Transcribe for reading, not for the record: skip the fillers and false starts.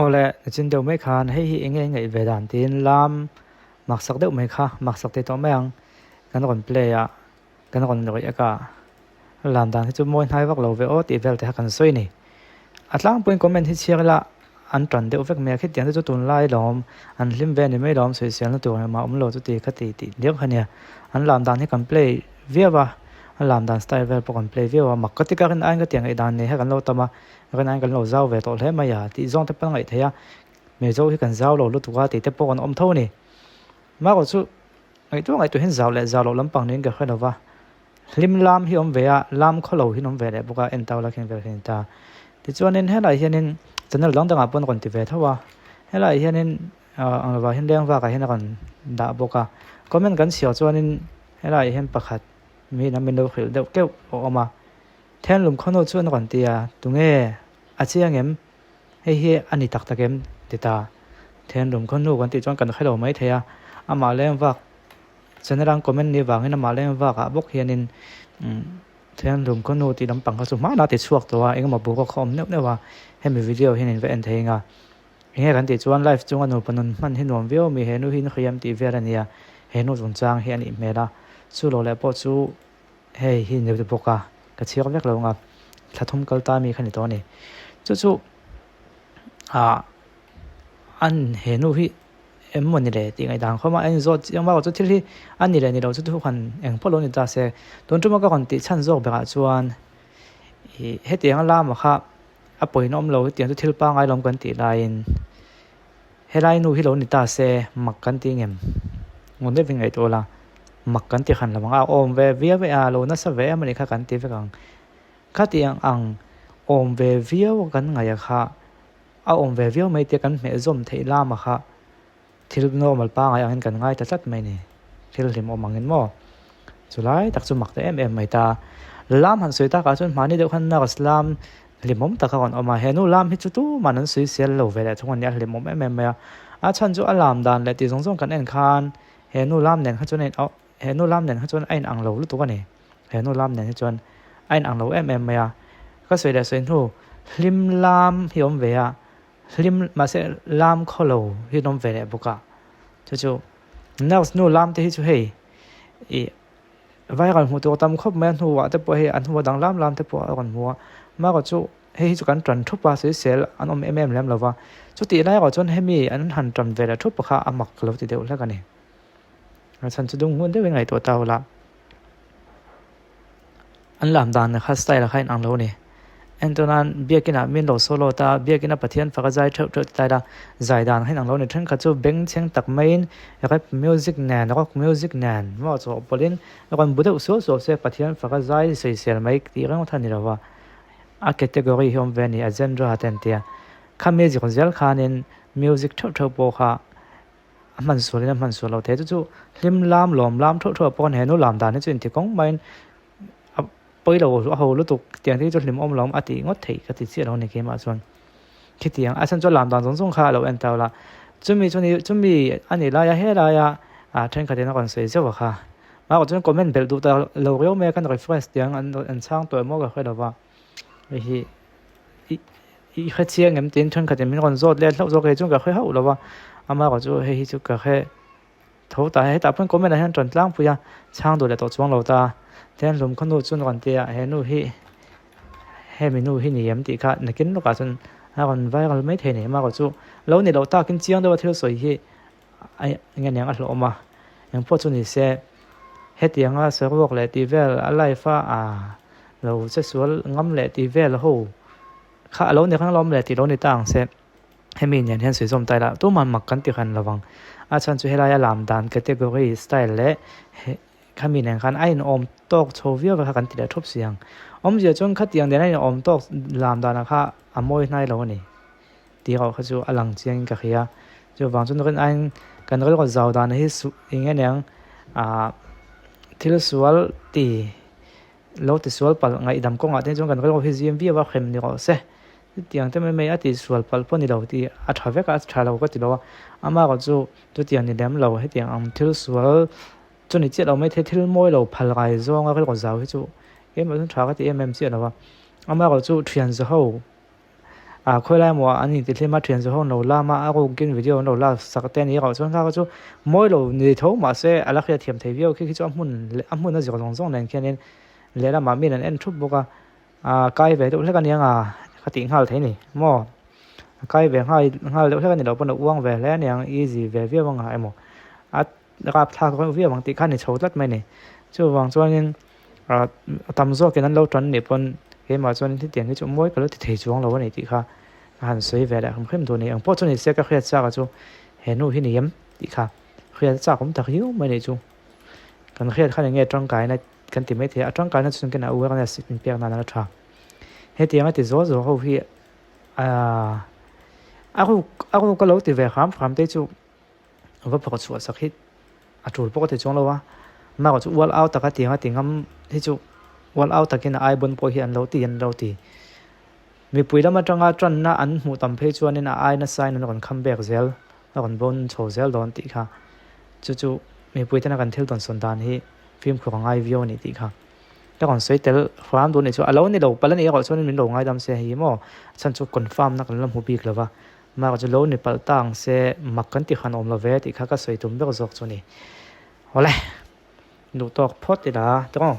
Awle, nichin deuh mai khan hei hi enge ngaih ve dan tiin lam maksak deuh mai kha maksak tih tawh mai ang kan rawn play a, kan rawn rawih ek a, lam dan hi chu mawi hnai vak lo ve aw tih vel te kha kan sawi ni. A tlangpuiin comment hi chhiar ila an tan deuh vek mai a, khitiang te chu tunlai lawm an hlim ve ni mai lawm sawiselna tur engmah awm lo chu ti kha ti tih diak kha nia. An lam dan hi kan play viau a, an lam dan style vel pawh kan play viau a, mak ka ti ka rin aiin ka tiang ngaih dan nei kha kan lo tam a, Rin aiin kan lo zau ve tawh hle mai a tih zawng te pawh a ngaih theih a, Mizo hi kan zau lo lutuk a tih te pawh kan awm tho a ni. Marawh chu ngaihtuah ngaihtuah hian zau leh zau loh lampang niin ka hre lo va, hlim lam hi awm ve a, lam khaw lo hi an awm ve leh bawk a, en tau la khin vel khin ta. Tichuanin helaiah hianin channel dang dangah pawh an rawn ti ve tho a, helaiah hianin ang lovah hian leng vakah hian a rawn dah bawk a, comment kan chhiar chuanin helaiah hian pakhat mi in a min lo hrilh deuh keuh a awm a. Thenlum khawnu chu an rawn ti a, Tunge? A chiang em? Hei hi a ni tak tak em? ti ta. Thenlum khawnu kan tih chuan kan hre lo mai thei a, amah leng vak channel an comment ni vangin amah leng vakah bawk hianin Thenlum khawnu tih lampang kha chu hmanah ti chhuak tawh a, engemaw boruak kha awm neuh neuh a, hemi video hian in va en thei eng a. Enge kan tih chuan live chunga nupa nun hman hi nuam viau mi, he nu hi in hriam tih vel a nia, he nu chungchang hi a nih hmel a, chu lo leh pawh chu Hei hi ni bawk a, ka chhiar vek lo ang a, thla thum kal ta mi kha ni tawh a ni. Chu chu ah an he nu hi em maw ni le tih ngaihdan khawm a, a inzawt chiang vak lo chu thil hi a ni leh ni lo chu thu khan eng pawh lo ni ta se. Tun tuma ka rawn tih chhan zawk berah chuan ih hetiang a lama kha a pawina awm lo hetiang chu thil pangngai lawm kan tih laiin Helai nu hi lo ni ta se mak kan ti ngem? Ngun deuhin ngaihtuah la, mak kan ti hran lo ang a, awm ve viau e a, lo nasa ve em anih kha kan ti vek ang. Khatiang ang awm ve viau kan ngaih a kha, a awm ve viau mai tia kan hmeh zawm theih lama kha thil normal pangai angin kan ngai ta tlat mai ni, thil hlimawm angin maw? Chulai tak chu mak ta em em mai ta. Lam han sawi takah chuan hmani deuh khan nurse lam Hlimawm tak a rawn awm a, he nu lam hi chu tuman an suisel lo ve leh thung a nia, hlimawm em em mai a. A chhan chu a lam dan leh tih zawng zawng kan en khan he nu lam nen kha chuan a in he nu lam nen kha chuan a in ang lo lutuk a ni. He nu lam nen hi chuan a in ang lo em em mai a. Ka sawi leh sawi hnu hlim lam hi awm ve a, hlim mahse lam khaw lo hi an awm ve leh bawk a. Chu chu nurse nu lam te hi chu hei ih Viral hmuh tur a tam khawp mai a hnuah te pawh hei an hnu a dang lam lam te pawh a rawn hmu a amaherawh chu hei hi chu kan tan thup a sawisel an awm em em lem lo va chutih lai erawh chuan hemi an han tan ve leh thup kha a mak lo ti deuh hlek a ni a chhan chu dung ngun deuhin ngaihtuah ta ula an lam dan kha style kha a inang lo a ni. Entunan biakinah min lo solo ta, biakina Pathian faka zai theuh theuh ti ta ila, zai dan hian ang lo ni thenkhat chu bengchheng tak maiin rap music nen, rock music nen maw chawhpawlhin rawn bu deuh suau suau se Pathian faka zai sawisel mai tih reng kha a ni lo va, a category hi awm ve a ni, a genre te an tia. Kha music zel khanin music theuh theuh pawh kha a hman sualin a hman sual lo thei, chu chu hlim lam lawm lam theuh theuh ah pawh khan he nu lam dan hi chu inti kawng maiin a pawi lo a ho lutuk tiang te hi chu hlim awm lo a tih ngawt theih ka ti chiah lo a ni keimah chuan khitiang a chhan chu a lam dan zawng zawng kha a lo en tau la chumi chu ni chumi a nih laia helaia ah thenkhat in a rawn sawi zeuh a kha mahrawh chuan comment belh duh ta lo riau mai a kan refresh tiang an an chhang tawh emaw ka hre lo va hei hi i i hre chiang em tiin thenkhat in min rawn zawt let hlauh zawk hei chuan ka hre hauh lo va amaherawh chu hei hi chu ka hre Tho ta hetah pawn comment ah hian ṭan tlangpui a, chhang duh leh tawh chuang lo ta. Tihian hlum khaw nu chu an rawn ti a, he nu hi hemi nu hi ni em tih kha nakin lawkah chuan a rawn viral mai thei nei amaherawh chu lo ni loh takin chiang deuha thil sawi hi a eng eng a hlawhawm a, engpawh chu ni se hetianga saruak leh tih vel a live a ah lo che sual ngam leh tih vel ho kha a lo ni reng alawm le tih lo ni ta ang se. Hemi nen hian sawi zawm ta ila tumah mak kan ti hran lovang. A chhan chu helai a lam dan category, style leh khami nen khan a inawm tawk chho viau vek kha kan ti leh thup si ang. Awmzia chuan khatiang nen a inawm tawk lam danah kha a mawi hnai lo a ni tih erawh kha chu a lang chiangin ka hria. Chuvang chuan rin aiin kan rilru zau dan hi eng nge niang ah thil sual ti lo ti sual palh ngaihdam kawngah te chuan kan rilru hi zim viau a hrem ni rawh se. Chutiang te mai mai a ti sual palh pawh ni lo tih a tha vek a, a tha lo ka ti lo a, amaherawh chu chutiang ni lem lo hetiang ang thil sual chu ni chiah lo mai thei thil mawi lo phal ngai zawnga rilru zau hi chu keimah chuan tha ka ti em em chiah lo a, amaherawh chu thian za ho Ah khawilai emaw ah an intihlim a thian zawh ho an lo lam a, a rukin video an lo lak sak te a ni erawh chuan kha kha chu mawi lo ni tho mahse a la hriat thiam thei viau khi khi chu a hmun leh a hmun a zir zawng zawng nen khianin lehlamah min an en thup bawk a, ah kai ve deuh hlek a nia ka tih nghal thei ni maw a kai ve nghal nghal deuh hlek a ni loh pawn a uang ve hle a niang easy ve viau ang ah emaw a rapthlak reuh viau ang tih kha a ni chho tlat mai a ni chuvang chuanin. Ah tam zawkin an lo tan nih pawn keimah chuan hetiang hi chu mawi ka lo ti thei chuang lo a ni tih kha ka han sawi ve leh hrim hrim tur a ni. Eng pawh chu ni se ka hriat chak a chu he nu hi ni em tih kha hriat chak awm tak hiau mai a nih chu. Kan hriat khan eng nge tangkaina kan ti maithei a, a tangkaina chu chuan awareness in pek nan a tha. Hetiang a ti zawh zawh ho hi ah a ruk a ruk a lo ti ve hram hram te chu va phawrh chhuah sak hi a tul pawh ka ti chuang lo a, mark chu ual au taka tiang a ti ngam hi chu ual au takin a ai bawn pawh hi an lo ti an lo ti. Mipui lam atanga tanna an hmuh tam phei chuanin a ai nasa in an rawn kham bek zel a rawn bawn chho zel dawn tih kha chu chu mipui tena kan thil tawnsawn dan hi fimkhur a ngai viau a ni tih kha ka rawn sawi tel hram duh a nih chu a lo ni lo palh a nih erawh chuanin min lo ngaidam se hei maw a chhan chu confirm na kan la hmu bik lo va. Mark chu lo ni palh ta ang se, mak kan ti han awm lo ve tih kha ka sawi tum ber zawk chu a ni. Awle, duh tawk phawt ila tawng.